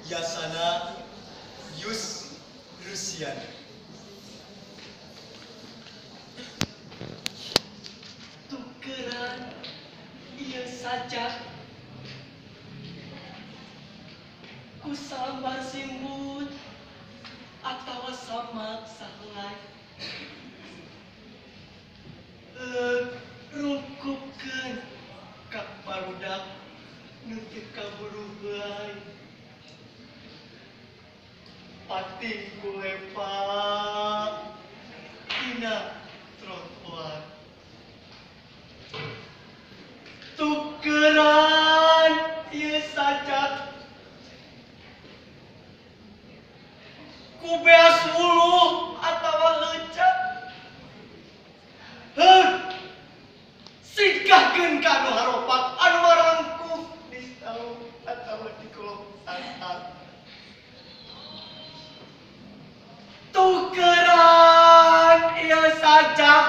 Yasana Yus Lusiana. Tukeran ieu sajak ku salambar simbut atawa samak sahelai leuk rungkupkeun ka barudak nu teu kaburu heulai pating ku lepak dina trotoar. Tukeran ieu sajak ku beas wuluh atawa leucak heuh sigahkeun ka anu haropak anu marangkuh di saung atawa di kolong santang. Tukeran ieu sajak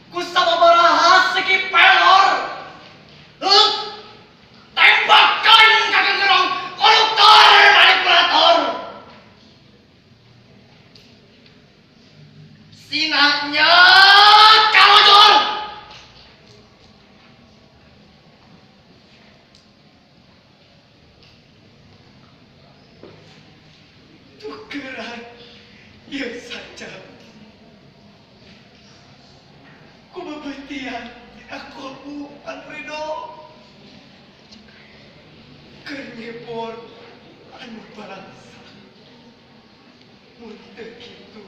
ku sababaraha segi pelor heuh tembakan ka gengerong koruptor manipulator. Sinanya kalojor. Tukeran ieu sajak ku bebetian dina kolbu Alfredo keur nyebor anu barangsa mun teu kitu.